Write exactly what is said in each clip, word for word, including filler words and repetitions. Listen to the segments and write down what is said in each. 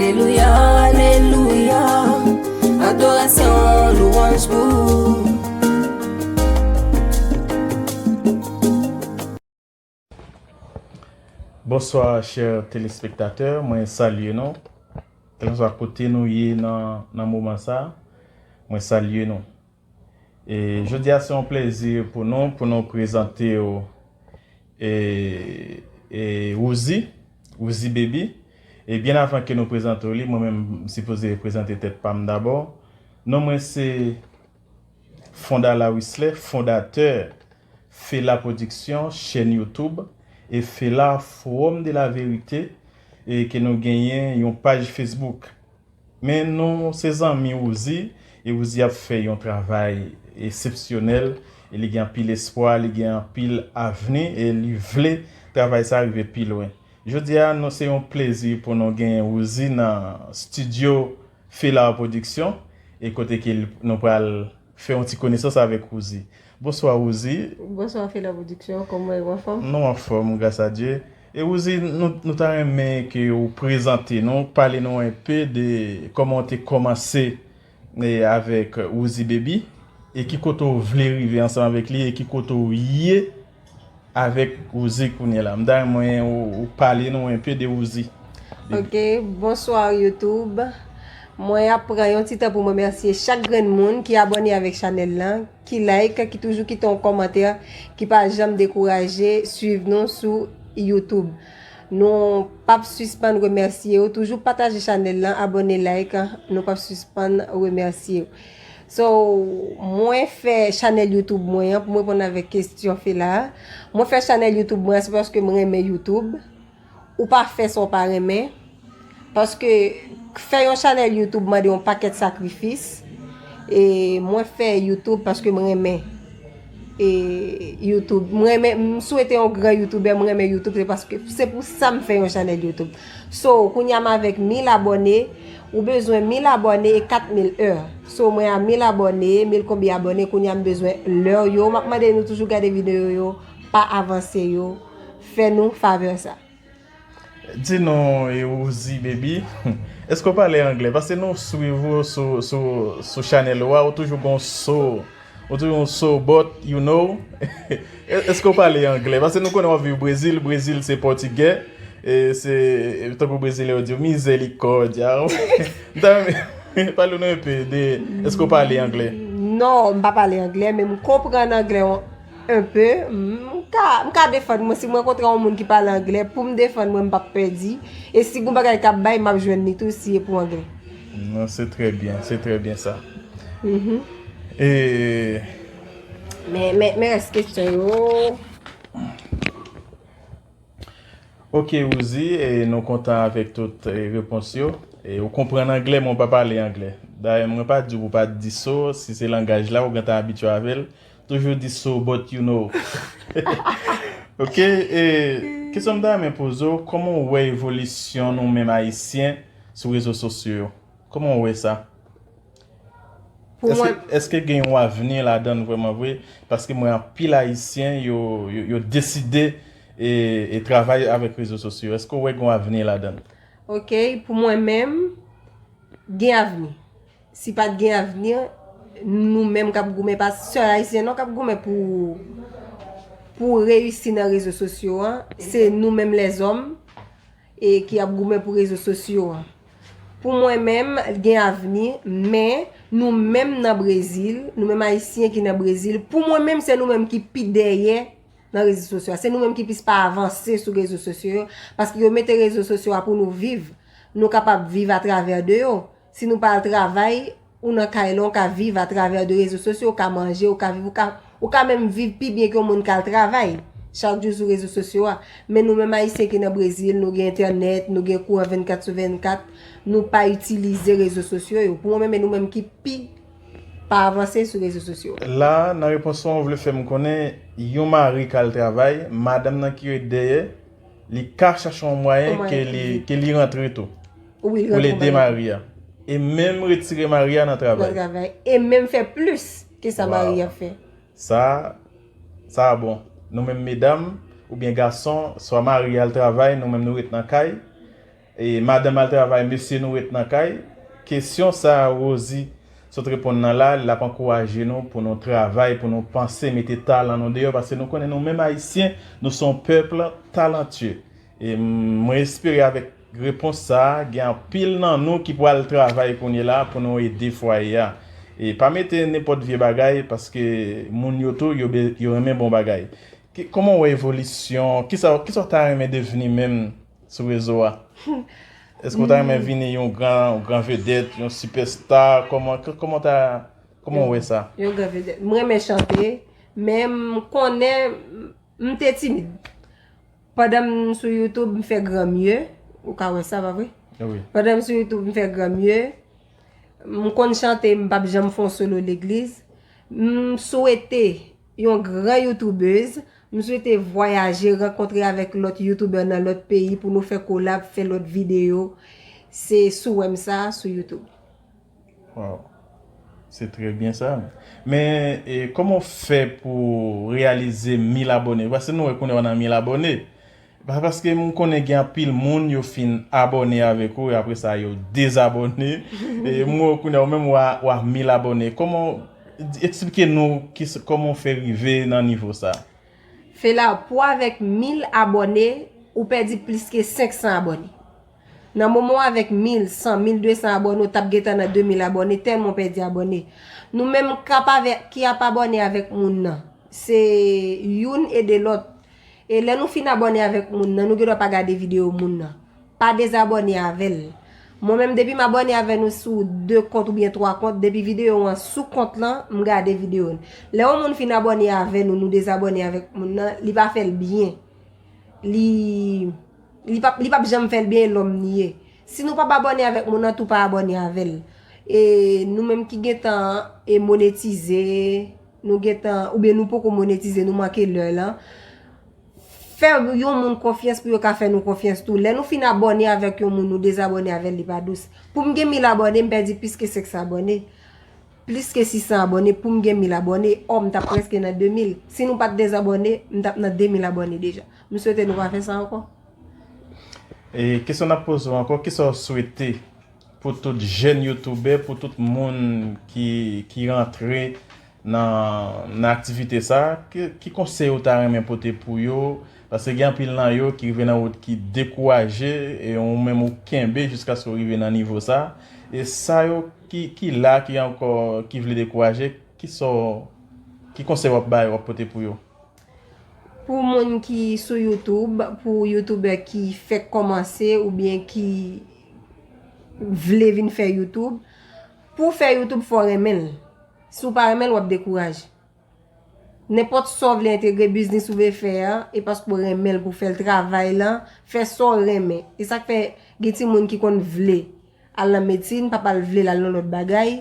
Alelouya, alelouya, adorasyon, lwanj pou ou. Bonswa, chè telespektatè, mwen salye nou. Kèlkanswa kote nou ye nan, nan moman sa, mwen salye nou. E jodi a, se yon plezi pou nou, pou nou prezante w e, e Wouzi, Wouzi Baby. E byen avan ke nou prezante w li, mwen menm, m sipoze prezante tèt pa m dabò. Non mwen se Fonda Lawislè, fondatè Fela Production, chèn YouTube, e Fela Forum de la Vérité, e ke nou genyen yon paj Facebook. Men nou se zanmi Wouzi, e Wouzi ap fè yon travay eksepsyonèl, e li gen anpil espwa, li gen anpil avni, e li vle travay sa rive pi lwen. Jodi a, nou se yon plezi pou nou genyen Wouzi nan estidyo Fela Production, e kote ke l- nou pral fè yon ti konesans avèk Wouzi. Bonswa Wouzi. Bonswa Fela Production, kòman w ye, w anfòm? Nou anfòm, gras a Dye. E Wouzi, nou, nou ta renmen ke ou prezante nou, pale nou enpe de kòman w te kòmanse e, avèk Wouzi Baby, e ki kote w vle rive ansanm avèk li, e ki kote w ye avèk Wouzi kounye a la. M ta renmen ou, ou pale nou enpe de Wouzi. Ok, bonswa YouTube. Mwen ap pran yon ti tan pou m remèsye chak grenn moun ki abòne avèk chanèl lan, ki like, ki toujou kite yon kòmantè, ki pa janm dekouraje swiv nou sou YouTube. Nou p ap sispann remèsye w. Toujou pataje chanèl lan, abòne, like, nou p ap sispann remèsye w. So, mwen fè chanèl YouTube mwen an, pou m reponn avèk kesyon Fela a. Mwen fè chanèl YouTube mwen an, se paske m renmen YouTube. Ou pa fè sa w pa renmen. Paske fè yon chanèl YouTube mande yon pakèt sakrifis. E mwen fè YouTube paske m renmen e YouTube. M renmen, m swete yon gran YouTuber, m renmen YouTube, se paske se pou sa m fè yon chanèl YouTube. So, kounye a m avèk mil abòne, ou bezwen mil abòne e kat mil è. So, mwen a mil abòne, mil konbyen abòne, kounye a m bezwen lè yo. M ap mande nou toujou gade videyo yo, pa avanse yo. Fè nou favè sa. Di nou, e Wouzi Baby, èske w pale anglè? Paske nou swiv ou sou, sou, sou chanèl ou a, ou toujou gon so, ou toujou gon so, but you know. Èske w pale anglè? Paske nou konnen w ap viv Brezil, Brezil se pòtigè, e se, e tankou brezilyen yo di, mizèrikòdya. Pale nou enpe de, èske w pale anglè? Non, m pa pale anglè, men m konprann anglè yon enpe. M ka, m ka defann mwen. Si m rankontre yon moun ki pale anglè, pou m defann mwen, m p ap pèdi. E si gon bagay k ap bay, m ap jwenn li tou si e pou anglè. Non, se trè byen, se trè byen sa. Mhm. E Men, men, men rès kesyon yo. Ok, Wouzi, e nou kontan avèk tout e, repons yo. E ou konprann anglè, men ou pa pale anglè. Dayè, mwen pa di w pou w pa di so, si se langaj la, ou gentan abitye avè l. Toujou di so, but you know. Ok, e kesyon m ta renmen poze w, kòman w wè evolisyon nou menm Ayisyen sou rezo sosyo yo? Kòman w wè sa? Pou Èske, mwen, èske gen yon avni ladan l vrèman vre? Paske m wè anpil Ayisyen, yo, yo, yo deside e, e travay avèk rezo sosyo. Èske w wè gen yon avni ladan l? Ok, pou mwen menm, gen avni. Si pa t gen avni, nou menm k ap goumen, pa sèl Ayisyen non k ap goumen pou, pou reyisi nan rezo sosyo an, se nou menm lèzòm e ki ap goumen pou rezo sosyo an. Pou mwen menm, gen avni, men nou menm nan Brezil, nou menm Ayisyen ki nan Brezil, pou mwen menm, se nou menm ki pi dèyè nan rezo sosyo a. Se nou menm ki plis pa avanse sou rezo sosyo yo, paske yo mete rezo sosyo a pou nou viv. Nou kapab viv atravè de yo. Si nou pa al travay, ou nan kay la, ou ka viv atravè de rezo sosyo, ou ka manje, ou ka viv, ou ka, ou ka menm viv pi byen ke yon moun k al travay chak jou sou rezo sosyo a. Men nou menm Ayisyen ki nan Brezil, nou gen entènèt, nou gen kouran vennkat sou vennkat, nou pa itilize rezo sosyo yo. Pou mwen menm, e nou menm ki pi pa avanse sou rezo sosyo. La, nan repons ou, ou vle fè m konnen yon mari k al travay, madanm nan ki ret dèyè, li ka chache yon mwayen Yon mwayen ke pou li, li. Ke li rantre tou. Wi, Pou l ede mari. Mari a. E menm retire Mari a nan Nan travay. Travay. E menm fè plis ke sa Wow. Mari a fè. Sa, sa bon. Nou menm medam, oubyen gason, swa mari al travay, nou menm nou ret nan kay. E madanm al travay, mesye nou ret nan kay. Kesyon sa a Rosie sot reponn nan la, l ap ankouraje nou pou nou travay, pou nou panse, mete talan nou deyò, paske nou konnen nou menm Ayisyen, nou se yon pèp talantye. E mwen espere avèk repons sa a, gen anpil nan nou ki pral travay kounye la pou nou ede fwaye a. E pa mete nenpòt vye bagay, paske moun yo tou, yo, be- yo renmen bon bagay. Ki, kòman w wè evolisyon? Kisa, kisa w ta renmen devni menm sou rezo a? Èske w ta renmen vini yon gran, yon gran vedèt, yon sipèsta? Kòman, k- kòman w ta, kòman w wè sa? Yon gran vedèt. Mwen renmen chante, men m konnen m te timid. Pandan m sou YouTube, m fè granmye. Ou ka wè sa, pa vre? Wi. Pandan m sou YouTube, m fè granmye. M konn chante, m p ap janm fè yon solo legliz. M swete yon gran youtubèz. M swete vwayaje, rankontre avèk lòt youtubè nan lòt peyi pou nou fè kolab, fè lòt videyo. Se swè m sa sou YouTube. Wow. Se trè byen sa. Men, e, kòman w fè pou reyalize mil abòne? Paske nou wè kounye a w nan mil abòne. Pa- Paske m konnen gen anpil moun yo fin abòne avèk ou e apre sa yo dezabòne. E m wè w kounye a w menm w a, w a mil abòne. Kòman, eksplike nou ki, kòman w fè rive nan nivo sa? Fela, pou avèk mil abòne, ou pèdi plis ke senk san abòne. Nan moman w avèk mil, san, mil de san abòne, ou t ap gentan nan de mil abòne, tèlman w pèdi abòne. Nou menm k ap avè- ki ap abòne avèk moun nan, se youn ede lòt. E lè nou fin abòne avèk moun nan, nou gendwa pa gade videyo moun nan. Pa dezabòne avè l. Mwen menm, depi m abòne avè nou sou de kont oubyen twa kont, depi videyo an sou kont lan, m gade videyo l. Lè yon moun fin abòne avè nou, nou dezabòne avèk moun nan, li pa fè l byen. Li, li p ap, li p ap janm fè l byen, e lòm li ye. Si nou p ap abòne avèk moun nan, tou pa abòne avè l. E nou menm ki gentan e monetize, nou gentan, oubyen nou poko monetize, nou manke lè lan. Fè yon moun konfyans pou yo ka fè nou konfyans tou. Lè nou fin abòne avèk yon moun, nou dezabòne avè l, li pa dous. Pou m gen mil abòne, m pèdi plis ke senk san abòne. Plis ke sis san abòne, pou m gen mil abòne, ò, m t ap prèske nan de mil. Si nou pa t dezabòne, m t ap nan de mil abòne deja. M swete nou pa fè sa ankò. E kesyon n ap poze w ankò, kisa w swete pou tout jèn youtubè, pou tout moun ki, ki rantre nan, nan aktivite sa, ki, ki konsèy ou ta renmen pote pou yo? Paske gen anpil nan yo ki rive nan wout ki dekouraje, e ou menm ou kenbe jiskaske w rive nan nivo sa. E sa yo ki, ki la, ki ankò, ki vle dekouraje, ki sa w, ki konsèy w ap bay, w ap pote pou yo? Pou moun ki sou YouTube, pou youtubè ki fèk kòmanse oubyen ki vle vin fè YouTube, pou w fè YouTube, fò w renmen l. Si w pa renmen l, w ap dekouraje. Nenpòt sa w vle entegre, biznis ou vle fè a, e paske w renmen l pou w fè l, travay lan, fè sa w renmen. E sa k fè gen timoun ki konn vle al nan medsin, papa l vle l al nan lòt bagay.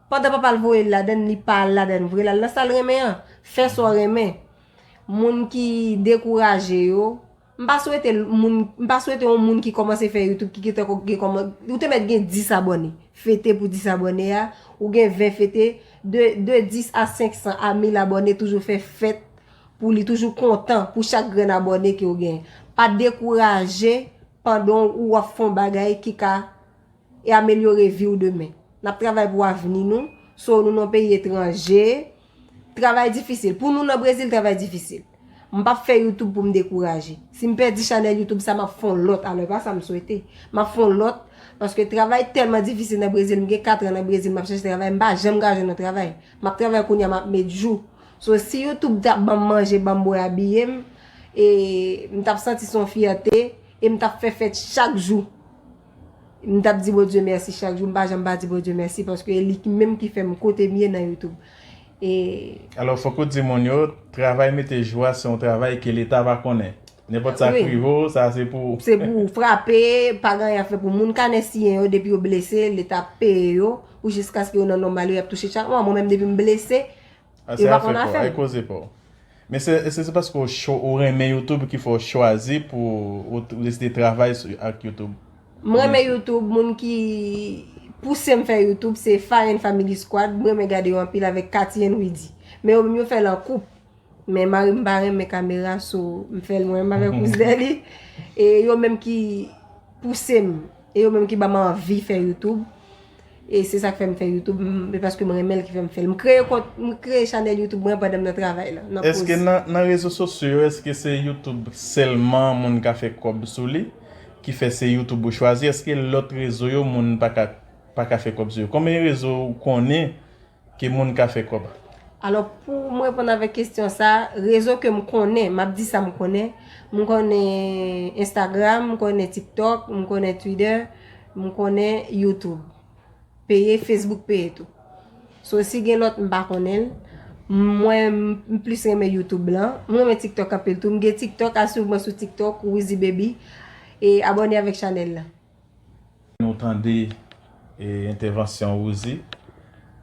Pandan papa l voye l ladann, li pa al ladann vre, l al nan sa l renmen an. Fè sa w renmen. Moun ki dekouraje yo, m pa swete moun, m pa swete yon moun ki kòmanse fè YouTube ki gentan gen kòman, ou te mèt gen dis abòne. Fete pou dis abòne a, ou gen ven, fete. De, de dis a senk san a mil abòne, toujou fè fèt pou li, toujou kontan pou chak grenn abòne ke w gen. Pa dekouraje pandan w ap fè yon bagay ki ka e amelyore vi w demen. N ap travay pou avni nou. So, nou nan peyi etranje, travay difisil. Pou nou nan Brezil, travay difisil. M p ap fè YouTube pou m dekouraje. Si m pèdi chanèl YouTube sa, m ap fè yon lòt. Alò, e pa sa m swete. M ap fè yon lòt, paske travay tèlman difisil nan Brezil. M gen kat an nan Brezil, m ap chèche travay. M pa janm ka jwenn yon travay. M ap travay kounye a, m ap met jou. So, si YouTube t ap ban m manje, ban m bwè, abiye m, e m t ap santi se yon fyète, e m t ap fè fèt chak jou. M t ap di Bondye mèsi chak jou, m pa janm pa di Bondye mèsi, paske e li menm ki fè m kote m ye nan YouTube. E Alò, fòk ou di moun yo, travay mete jou a, se yon travay ke Leta pa konnen. Nenpòt sa k rive w, sa se pou ou. Se pou ou frape, pa gen anyen ap fè pou moun. Kanè siyen yo, depi yo blese, Leta ap peye yo, pou jiskaske yo nan nòmal yo, y ap touche chak mwa. Mwen menm, depi m blese, yo pa konn afè m. Ay koze pa w. Men se, se, se paske w cho-, ou renmen YouTube ki fè w chwazi pou ou, ou deside travay sou, ak YouTube. M renmen YouTube, moun ki pouse m fè YouTube, se Fire and Family Squad. M renmen gade yo anpil avèk Katy and Widy. Men yo menm yo fè l an koup. Men mari m pa renmen kamera, so m fè l mwen menm avèk kouzen li. E yo menm ki pouse m. E yo menm ki ban m anvi fè YouTube. E se sa k fè m fè YouTube, m- e paske m renmen l ki fè m fè l. M kreye kont, m kreye chanèl YouTube mwen pandan m nan travay la, nan poz. Èske nan, nan rezo sosyo yo, èske se YouTube sèlman moun ka fè kòb sou li, ki fè se YouTube ou chwazi? Èske lòt rezo yo, moun pa ka, pa ka fè kòb sou yo? Konbyen rezo ou konnen ke moun ka fè kòb? Alò, pou mwen reponn avèk kesyon sa, rezo ke m konnen, m ap di sa m konnen, m konnen Instagram, m konnen TikTok, m konnen Twitter, m konnen YouTube. Peye, Facebook peye tou. So, si gen lòt, m pa konnen l. Mwen, m- m plis renmen YouTube lan. M renmen TikTok anpil tou. M gen TikTok, al swiv mwen sou TikTok, Wizzy Baby. E abòne avèk chanèl la. Nou tande e, entèvansyon Wouzi.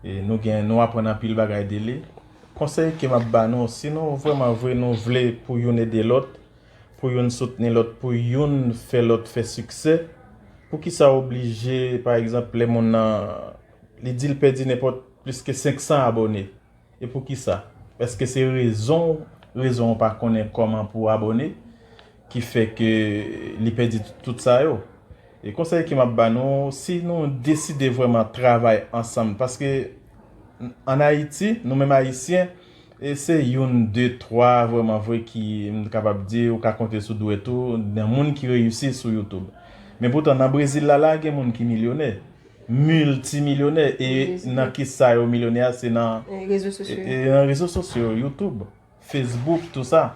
E, nou gen, nou aprann anpil bagay de li. Konsèy ke m ap ba nou, si nou vrèman vre nou vle pou youn ede lòt, pou youn soutni lòt, pou youn fè lòt fè siksè, poukisa w oblije, pa egzanp, lè moun nan, li di l pèdi nenpòt plis ke senk san abòne? E poukisa? Èske se rezon, rezon w pa konnen kòman pou w abòne, ki fè ke li pèdi tout sa yo? E konsèy ke m ap ba nou, si nou deside vrèman travay ansanm, paske ann Ayiti, nou menm Ayisyen, e se youn, de, twa vrèman vre ki m kapab di ou ka konte sou dwèt ou nan moun ki reyisi sou YouTube. Men poutan, nan Brezil la, la, gen moun ki milyonè, miltimilyonè, e nan ki sa yo milyonè a, se nan, e, e nan rezo sosyo, YouTube, Facebook, tou sa.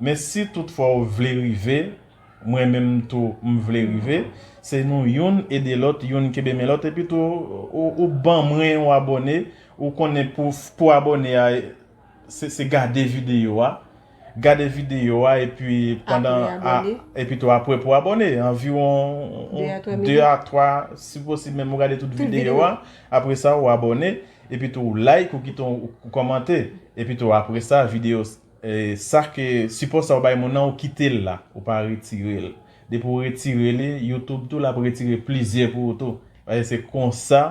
Men si toutfwa ou vle rive, mwen menm tou, m vle rive, se nou youn ede lòt, youn kenbe men lòt, epi tou, ou, ou ban mwen yon abòne, ou konnen pou, pou abòne a, se, se gade videyo a. Gade videyo a, epi pandan, epi tou apre pou abòne. Anviwon de a twa, si posib menm ou gade tout videyo a. Apre sa, ou abòne, epi tou ou like, ou kite yon kòmantè. Epi tou apre sa, videyo, e, sa ke, sipò sa ou bay moun nan, ou kite l la. Ou pa retire l. Depi ou retire li, YouTube tou, l ap retire plizyè pou ou tou. Paske se konsa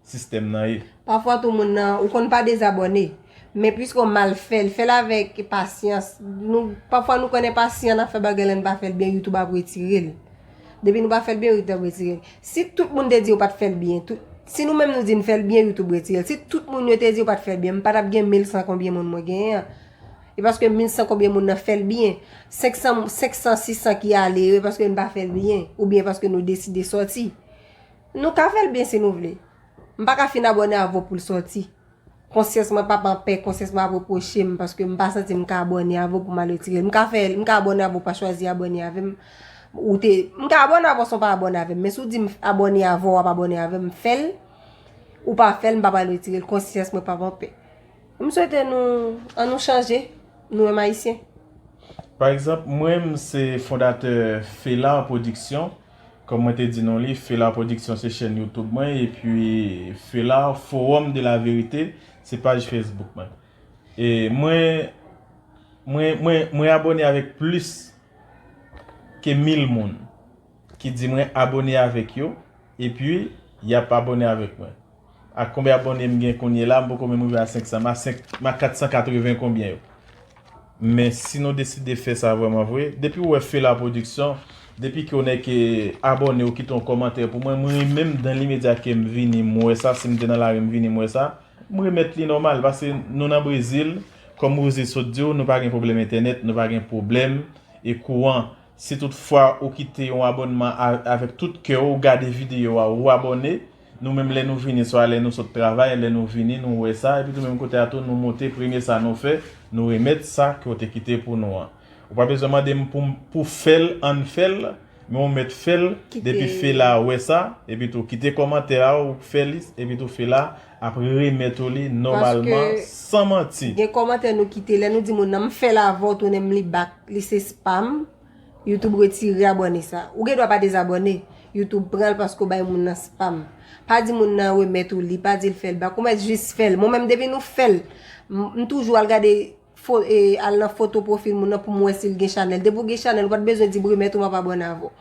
sistèm nan ye. Pafwa tou moun nan, ou konn pa dezabòne. Men piske w mal fè l, fè l avèk pasyans. Nou, pafwa nou konn enpasyan, n ap fè bagay la, n pa fè l byen, YouTube ap retire l. Depi nou pa fè l byen, YouTube ap retire l. Si tout moun te di yo pa t fè l byen, tout, si nou menm nou di n fè l byen, YouTube retire l. Si tout moun yo te di yo pa t fè l byen, m pa t ap gen mil san konbyen moun mwen genyen an. E paske mil san konbyen moun nan fè l byen. Senk san, senk san, sis san ki ale yo, e paske n pa fè l byen, oubyen paske nou deside sòti. Nou ka fè l byen si nou vle. M pa ka fin abòne avè w pou l sòti. Konsyans mwen p ap anpè, konsyans mwen ap repwoche m paske m pa santi m ka abòne avè w pou m al retire l. M ka fè, m ka abòne avè w, pa chwazi abòne avè m. Ou te, m ka abòne avè w san w pa abòne avè m. Men si w di m abòne avè w, w ap abòne avè m, fè l. Ou pa fè l, m pa pral retire l. Konsyans mwen p ap anpè. M swete nou, ann nou chanje, nou menm Ayisyen. Pa egzanp, mwen, m se fondatè Felar Production. Kòm mwen te di nou li, Felar Production se chèn YouTube mwen, epi Felar Forum de la Vérité se paj Facebook mwen. E mwen, mwen, mwen, mwen abòne avèk plis ke mil moun ki di mwen abòne avèk yo, epi y ap abòne avèk mwen. Ak konbyen abòne m gen kounye la, m poko menm rive a senk san, m a senk, m a kat san katreven konbyen yo. Men si nou deside fè sa vrèman vre, depi w wè Fela Production, depi ke w nèke abòne, ou kite yon kòmantè pou mwen, mwen menm dan limedya ke m vini, m wè sa, si m te nan lari, m vini, m wè sa, m remèt li nòmal, paske nou nan Brezil, kòm Rosie sot di w, nou pa gen pwoblèm entènèt, nou pa gen pwoblèm e kouran. Si toutfwa ou kite yon abònman a- avèk tout kè w, ou gade videyo a, ou abòne, nou menm lè nou vini, swa lè nou sot travay, lè nou vini, nou wè sa, epi tou menm kote a tou, nou moute, premye sa nou fè, nou remèt sa ke w te kite pou nou an. Ou pa bezwen mande m pou m- pou fè l, ann fè l, men ou mèt fè l, depi Fela wè sa, epi tou kite kòmantè a, ou fè li, epi tou Fela ap remèt ou li nòmalman, san manti. Gen kòmantè nou kite, lè nou di moun nan, "M fè l avè w, tounen m li back," li se spam. YouTube retire abòne sa. Ou gen dwa pa dezabòne. YouTube pran l paske w bay moun nan spam. Pa di moun nan remèt ou li, pa di l fè l back. Ou mèt jis fè l. Mwen menm, depi nou fè l, m, m toujou al gade fo- e, al nan foto pwofil moun nan pou m wè si l gen chanèl. Depi w gen chanèl, ou pa t bezwen di m remèt ou, m ap abòne avè w.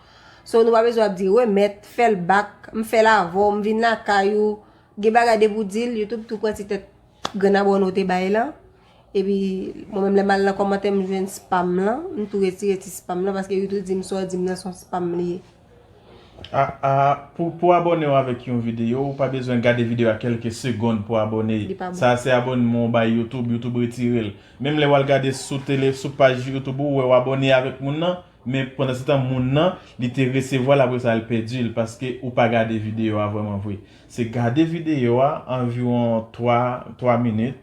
So, nou pa bezwen ap di remèt, fè l back, m fè l avè w, m vin lakay ou. Gen bagay depi w di l, YouTube tou pran ti tèt grenn abòne w te bay lan. Epi, mwen menm, lè m al nan kòmantè, m jwenn spam lan, m tou retire ti spam lan, paske YouTube di m sa w di m nan se yon spam li ye. A, a, pou, pou abòne w avèk yon videyo, ou pa bezwen gade videyo a kèlke segonn pou abòne. Li pa bon. Sa se abònman w bay YouTube, YouTube retire l. Menm lè w al gade sou tele, sou paj YouTube ou, ou wè w abòne avèk moun nan, men pandan se tan moun nan, li te resevwa l, apre sa l pèdi l, paske ou pa gade videyo a vrèman vre. Se gade videyo a anviwon twa, twa minit,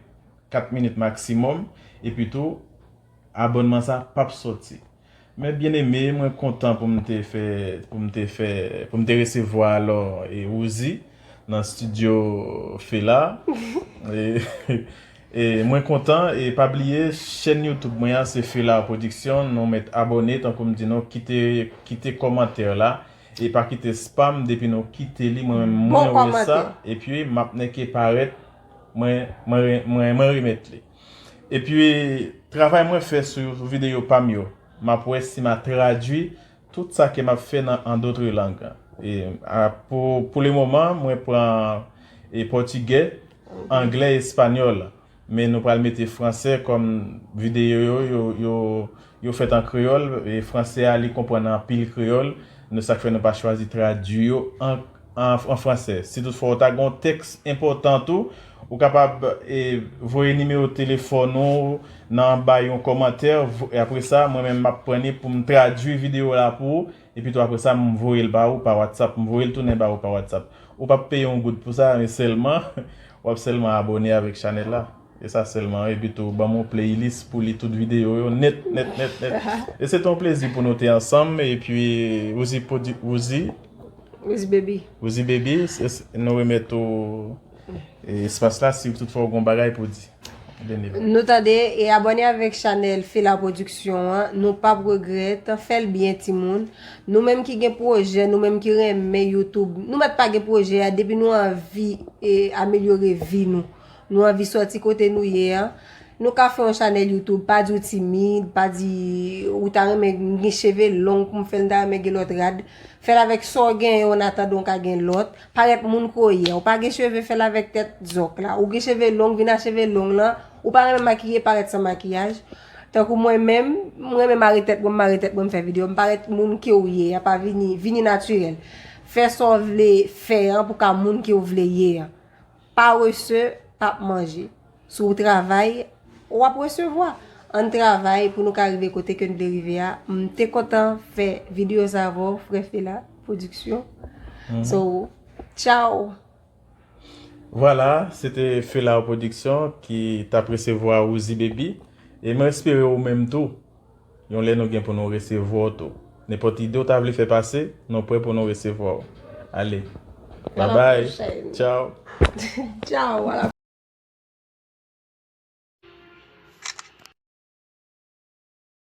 kat minit maksimòm, epi tou, abònman sa p ap sòti. Men byeneme, mwen kontan pou m te fè, pou m te fè, pou m te resevwa alò e Wouzi nan studio Fela. E, e mwen kontan, e pa bliye, chèn YouTube mwen an se Fela Production, nou mèt abòne, tankou m di nou, kite, kite kòmantè la, e pa kite spam, depi nou kite li, mwen menm Bon mwen wè sa, kòmantè. Epi m ap nèke parèt, mwen, mwen, mwen, mwen remèt li. Epi, travay mwen fè sou videyo pa m yo, m ap wè si m a tradui tout sa ke m ap fè nan an dotre lang. E, a, pou, pou le moman, mwen pran e, pòtigè, anglè, espanyòl. Men nou pral mete fransè kòm videyo yo, yo, yo, yo fèt an kreyòl, e fransè a li konprann anpil kreyòl, nou sa k fè nou pa chwazi tradui yo an, an, an fransè. Si toutfwa w ta gen yon tèks enpòtan tou, ou kapab e, voye nimewo telefòn ou nan anba yon kòmantè, vo- e apre sa, mwen menm m ap pran li pou m tradui videyo la pou ou, epi tou apre sa, m voye l ba ou pa WhatsApp, m voye l tounen ba ou pa WhatsApp. Ou p ap peye yon goud pou sa, men sèlman, w ap sèlman abòne avèk chanèl la. E sa sèlman, epi tou, ban m yon playlist pou li tout videyo yo, nèt, nèt, nèt, nèt. E se te yon plezi pou nou te ansanm, epi Wouzi, Produ- Wouzi, Wouzi Baby. Wouzi Baby, se- se- nou remèt ou e, espas la, si toutfwa w gen yon bagay pou di. Byeneme. Nou tande e abòne avèk chanèl Fela Production an. Nou p ap regrèt. Fè l byen, timoun. Nou menm ki gen pwojè, nou menm ki renmen YouTube, nou mèt pa gen pwojè a, depi nou anvi e, amelyore vi nou. Nou anvi sòti kote nou ye a. Nou ka fè yon chanèl YouTube, pa di w timid, pa di ou ta renmen gen cheve long pou m fè l, m ta renmen gen lòt rad. Fè l avèk sa w genyen, an atandan w ka gen lòt. Parèt moun ke w ye a. Ou pa gen cheve, fè l avèk tèt zòk la. Ou gen cheve long, vin ak cheve long lan. Ou pa renmen makiye, parèt san makiyaj. Tankou mwen menm, m renmen mare tèt mwen, m mare tèt mwen, m fè videyo. M parèt moun ke w ye a, pa vini, vini natirèl. Fè sa w vle fè an pou ka moun ke w vle ye an. Parese p ap manje. Si w travay, w ap resevwa. Ann travay pou nou ka rive kote ke n vle rive a. M te kontan fè videyo sa avè w, frè Fela Production. So, tchao. Vwala, se te Fela Production ki t ap resevwa Wouzi Baby. E mwen espere ou menm tou, yon lè nou gen pou nou resevwa w tou. Nenpòt ide w ta vle fè pase, nou prè pou nou resevwa w. Ale. A la Babay. prochaine. Tchao. Tchao, a la